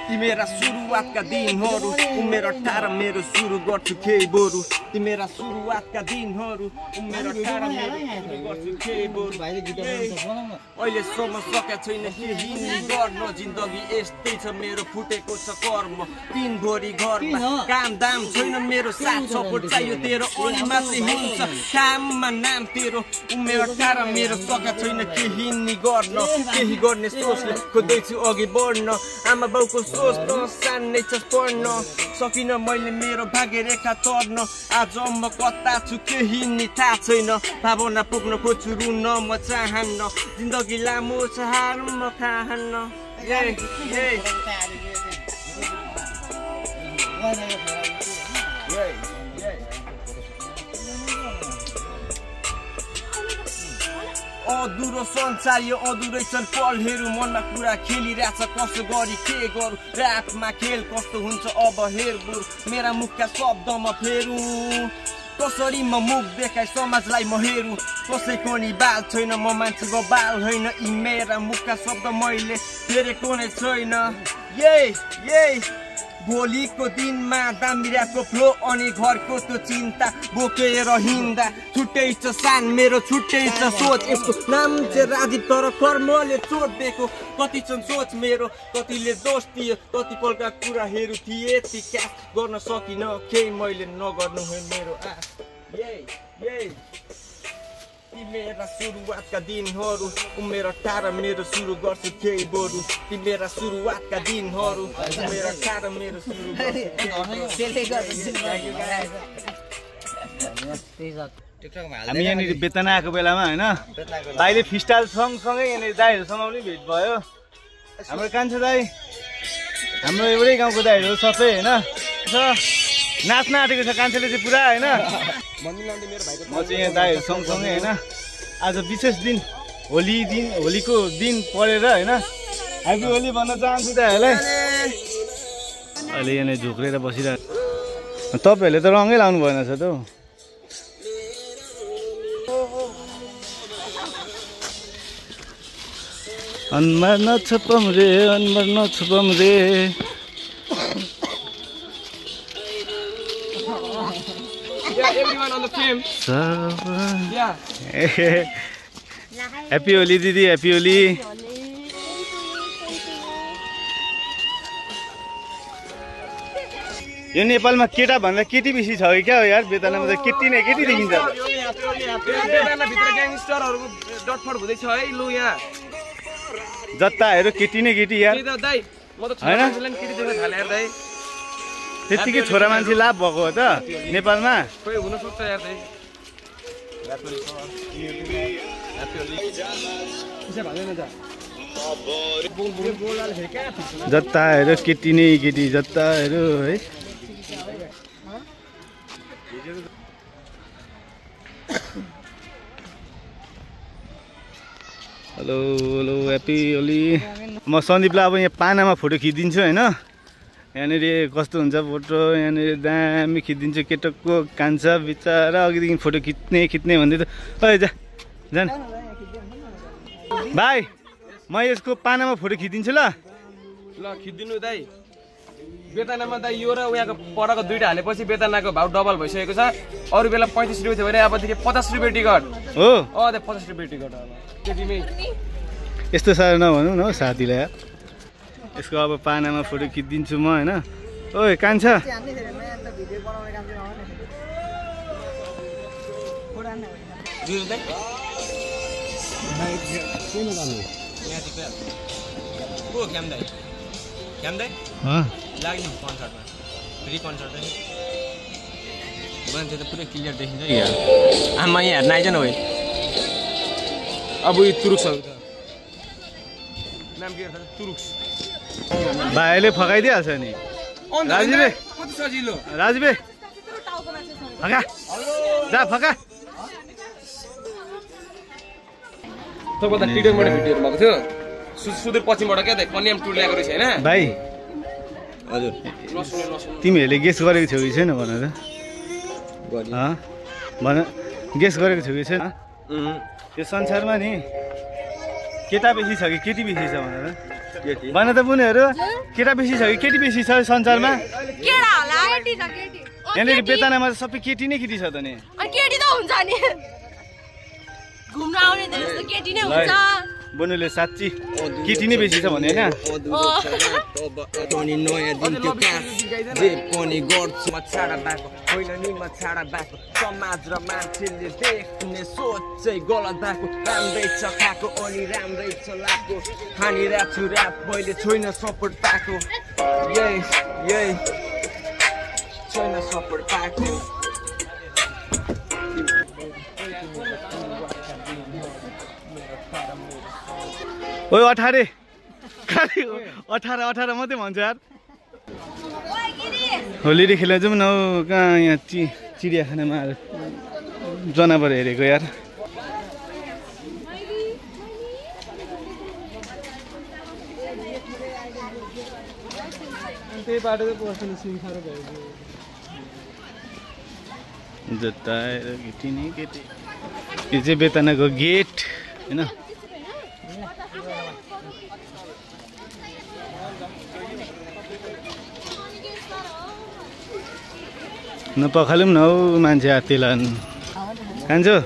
तिमेरा सुरुवातका दिनहरू उमेर 18 मेरो सुरु गर्छु केही बोरु तिमेरा सुरुवातका दिनहरू उमेर 18 मेरो सुरु गर्छु केही बोरु अहिलेसम्म सकेको छैन केही गर्न जिन्दगी यस्तै छ मेरो फुटेको छ कर्म दिनभरि घरमा काम दाम छैन मेरो साथ सपोर्ट चाहियो तेरो अनि मात्रै हुन्छ काममा नाम तेरो उमेर 18 मेरो सकेको छैन केही नि गर्न केही गर्ने सोचले खोज्दैछु अघि बढ्न आमा बाउको सोच त सानै छ पढ्न सकिन मैले मेरो भाग्य रेखा तर्न आज म कता छु केही नि थाहा छैन भावना पुग्न खोज्छु रुन म चाहन्न जिन्दगी लामो छ हार म खाहन्न अधुरो संसार यो अधुरै छन् पलहरू मनमा कुरा खेलिरहेछ कसो गरी के गरौँ रातमा खेल कस्तो हुन्छ अब हेरबुर मेरा मुखका शब्दमा फेरौँ कसरी म मुख देखाइ समाजलाई म हेरौँ कसैको नि बाल छैन म मान्छेको बाल होइन यी मेरा मुखका शब्द मैले फेरेको नै छैन भोलिको दिनमा दामिराको फ्लो अनि घरको त्यो चिन्ता बोकेर हिँड्दा छुट्टै छ सान मेरो छुट्टै छ सोच यसको नाम चाहिँ राजीव तर कर्मले चोट दिएको कति छन् सोच मेरो कतिले दोष दियो कति पलका कुराहरू थिए ती क्यास गर्न सकिन केही मैले नगर्नु हो मेरो आश तिमेरा सुरुवातका दिनहरू उमेर 18 मेरो सुरु गर्छु केही बोरु तिमेरा सुरुवातका दिनहरू उमेर 18 मेरो सुरु हामी यहाँनिर बेतना आएको बेलामा होइन दाइले फिस्टाइल सँगसँगै यहाँनिर दाइहरूसँग पनि भेट भयो हाम्रो कान्छा दाइ हाम्रो एउटै गाउँको दाइहरू सबै होइन नाच्न आँटेको छ कान्छाले चाहिँ पुरा होइन म चाहिँ यहाँ दाइहरू सँगसँगै होइन आज विशेष दिन होलीको दिन परेर होइन ह्याप्पी होली भन्न चाहन्छु दाइहरूलाई अहिले यहाँनिर झुक्रेर बसिरहेको तपाईँहरूले त रङै लाउनु भएन छ त हौ अनुहार नछपम रे अनुहार नछपम रे everyone on the film. Yeah. Happy Holi didi, happy Holi. यो नेपालमा केटा भन्दा केटी बेसी छ कि क्या हो यार बेतनामा त केटी नै केटी देखिन्छ बेतना भित्र ग्याङस्टरहरुको डटफट हुँदै छ है लु यहाँ जत्ता हेरो केटी नै केटी यार दाइ म त छोरा मान्छेलाई केटी देख्न थाले यार दाइ त्यतिकै छोरा मान्छे लाभ भएको हो त नेपालमा खोइ हुन सक्छ यार दाइ जत्ता हेरो केटी नै केटी जत्ता हेरो है हेलो हेलो ह्याप्पी होली म सन्दीपलाई अब यहाँ पानामा फोटो खिचिदिन्छु होइन यहाँनिर कस्तो हुन्छ फोटो यहाँनिर दामी खिचिदिन्छु केटोको कान्छा बिचरा अघिदेखि फोटो खिच्ने भन्दै त ओइ जान भाइ म यसको पानामा फोटो खिचिदिन्छु ल खिचिदिनु दाइ बेतनामा दाइ यो र उहाँको परको दुईटा हालेपछि बेतनाको भाउ डबल भइसकेको छ अरू बेला 35 रुपियाँ थियो भने अबदेखि 50 रुपियाँ टिकट हो 50 रुपियाँ टिकट अब त्यतिमै यस्तो साह्रो नभनौँ न साथीलाई यसको अब पानामा फोटो खिचिदिन्छु म होइन ओइ कान्छा लाग्नु कन्सर्टमा फ्री कन्सर्ट मान्छे त पुरै क्लियर देखिन्छ नि यार आमा यहाँ हेर्न आइज न भाइ अब यो तुरुक्सहरू त नाम के छ तुरुक्स भाइले फकाइदिइहाल्छ नि राजीवले कति सजिलो राजीवले फका जा फका तपाईँ त टिकटबाट भिडियोहरू भएको थियो सुदूर पश्चिमबाट क्या त कन्याम टुर ल्याएको रहेछ होइन भाइ हजुर तिमीहरूले गेस गरेको छौ कि छैन भन त भन गेस गरेको छु कि छैन यो संसारमा नि केटा बेसी छ कि केटी बेसी छ भनेर भन त बुनेहरू केटा बेसी छ कि केटी बेसी छ संसारमा केटा होला केटी छ केटी यहाँनिर बेतनामा सबै केटी नै केटी छ त नि केटी त हुन्छ नि घुम्न आउने त जस्तो केटी नै हुन्छ बनुले साच्ची केटी नै बेसी छ भने हैन अनि नयाँ दिनको कास जे पनि गर्छु म छाडा भएको होइन नि म छाडा भएको समाज र मान्छेले देख्ने सोच चाहिँ गलत भएको राम्रै छ खाएको अनि राम्रै छ लागेको खानिरहेको छु ऱ्याप मैले छैन सपोर्ट पाएको यही छैन सपोर्ट पाएको ओइ 18 खाली 18 मात्रै भन्छ यार होली खेल्न जाउँ न कहाँ यहाँ चिडियाखानामा जनावर हेरेको यार त्यही बाटो चाहिँ पर्छ सिंखारो भएको जताएर केटी नै केटी यो चाहिँ बेतनाको गेट हैन नपखालौँ न हौ मान्छे हात्ती लानु खान्छौ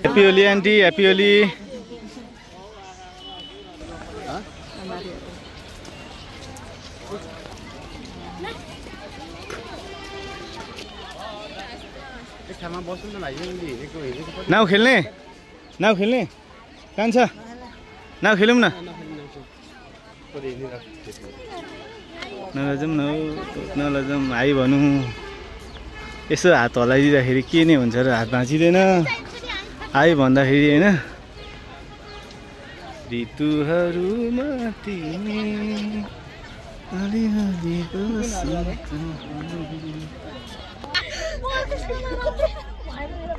happy Holi aunty happy Holi now खेल्ने कान्छ नाउ खेलौँ न नलजाउँ न हौ नलजाउँ हाई भनौँ यसो हात हल्लाइदिँदाखेरि के नै हुन्छ र हात भाँचिँदैन हाई भन्दाखेरि होइन ऋतुहरूमा तिमी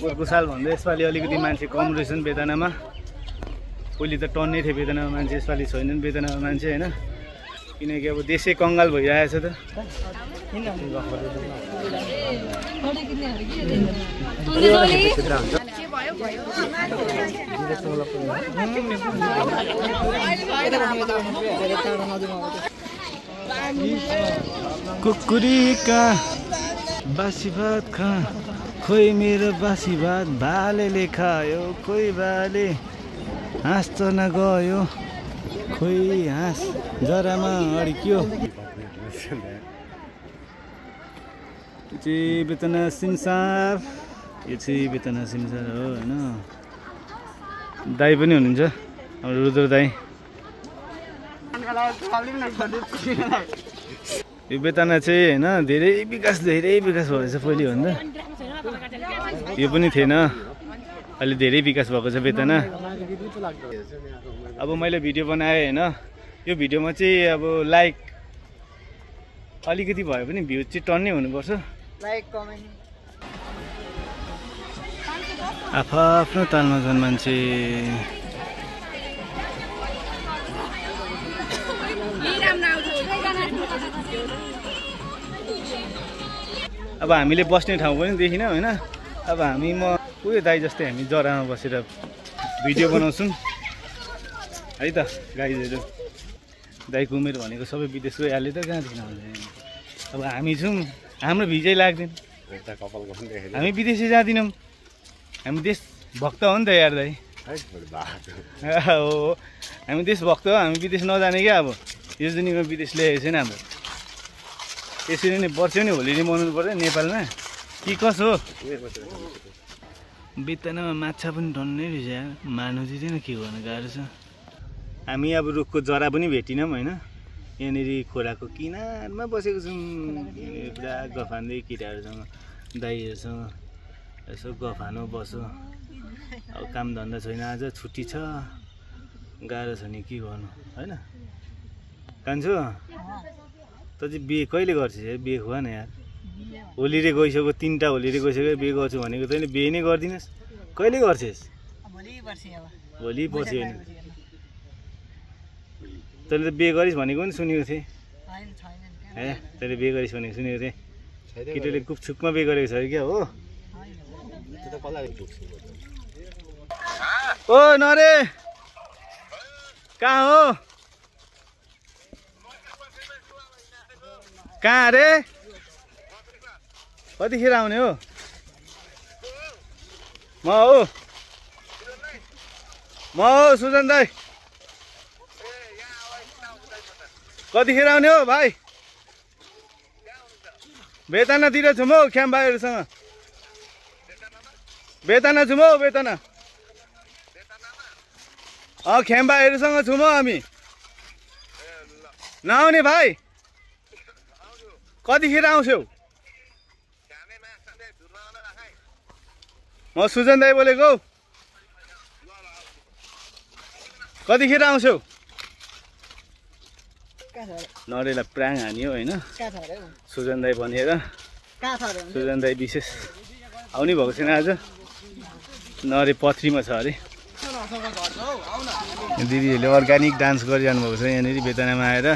पोहोरको साल भन्दा यसपालि अलिकति मान्छे कम रहेछन् बेतनामा पहिले त टन्नै थियो बेतनामा मान्छे यसपालि छैनन् बेतनामा मान्छे होइन किनकि अब देशै कङ्गाल भइरहेको छ त कुकुरी का बासी भात खा खोइ मेरो बासी भात भालेले खायो खोइ भाले हाँस त नगयो खोइ हाँस जरामा अड्क्यो यो चाहिँ बेतना सिमसार यो चाहिँ बेतना सिमसार हो होइन दाई पनि हुनुहुन्छ हाम्रो रुद्र दाई यो बेतना चाहिँ होइन धेरै विकास भएछ पहिले भन्दा यो पनि थिएन अहिले धेरै विकास भएको छ बेतना अब मैले भिडियो बनाएँ होइन यो भिडियोमा चाहिँ अब लाइक अलिकति भयो भने भ्युज चाहिँ टन्नै हुनुपर्छ आफ्नो तालमा छन् मान्छे अब हामीले बस्ने ठाउँ पनि देखिनँ होइन अब म उयो दाइ जस्तै हामी जरामा बसेर भिडियो बनाउँछौँ है त गाइजहरू दाइको उमेर भनेको सबै विदेश गइहाल्यो त कहाँदेखि अब हामी छौँ हाम्रो भिजै लाग्दैन हामी विदेशै जाँदैनौँ हामी देशभक्त हो नि त यार दाइ हो हामी देशभक्त हो हामी विदेश नजाने क्या अब यो जुनीमा विदेश ल्याएको छैन हाम्रो यसरी नै वर्ष नि होली नै मनाउनु पर्छ नेपालमा कि कसो हो बेतनामा माछा पनि टन्नै रहेछ यार मार्नु दिँदैन के गर्नु गाह्रो छ हामी अब रुखको जरा पनि भेटिनौँ होइन यहाँनिर खोलाको किनारमा बसेको छौँ पुरा गफान्दै केटाहरूसँग दाइहरूसँग यसो गफानो बसो अब काम धन्दा छैन आज छुट्टी छ गाह्रो छ नि के गर्नु होइन कान्छो त चाहिँ बिहे कहिले गर्छस् बिहे खुवा न यार होलीले गइसक्यो 3टा होलीले गइसक्यो बिहे गर्छु भनेको तैँले बिहे नै गरिदिनुहोस् कहिले गर्छस् भोलि पर्सि होइन तैँले त बिहे गरिस् भनेको पनि सुनेको थिएँ तैँले बिहे गरिस् भनेको सुनेको थिएँ केटीले गुपछुपमा बिहे गरेको छ क्या हो ओ नरे कहाँ हो कहाँ अरे कतिखेर आउने हो म हो सुजन दाई कतिखेर आउने हो भाइ बेतनातिर छौँ हौ ख्याम्बाहरूसँग बेतना छौँ हौ बेतना ख्याम्बाहरूसँग छौँ हौ हामी नआउने भाइ कतिखेर आउँछौ म सुजन दाई बोलेको कतिखेर आउँछौ नरेलाई प्राङ हान्यो होइन सुजन दाई भनेर सुजन दाई विशेष आउनै भएको छैन आज नरे पथरीमा छ अरे दिदीहरूले अर्ग्यानिक डान्स गरिरहनु भएको छ यहाँनिर बेतनामा आएर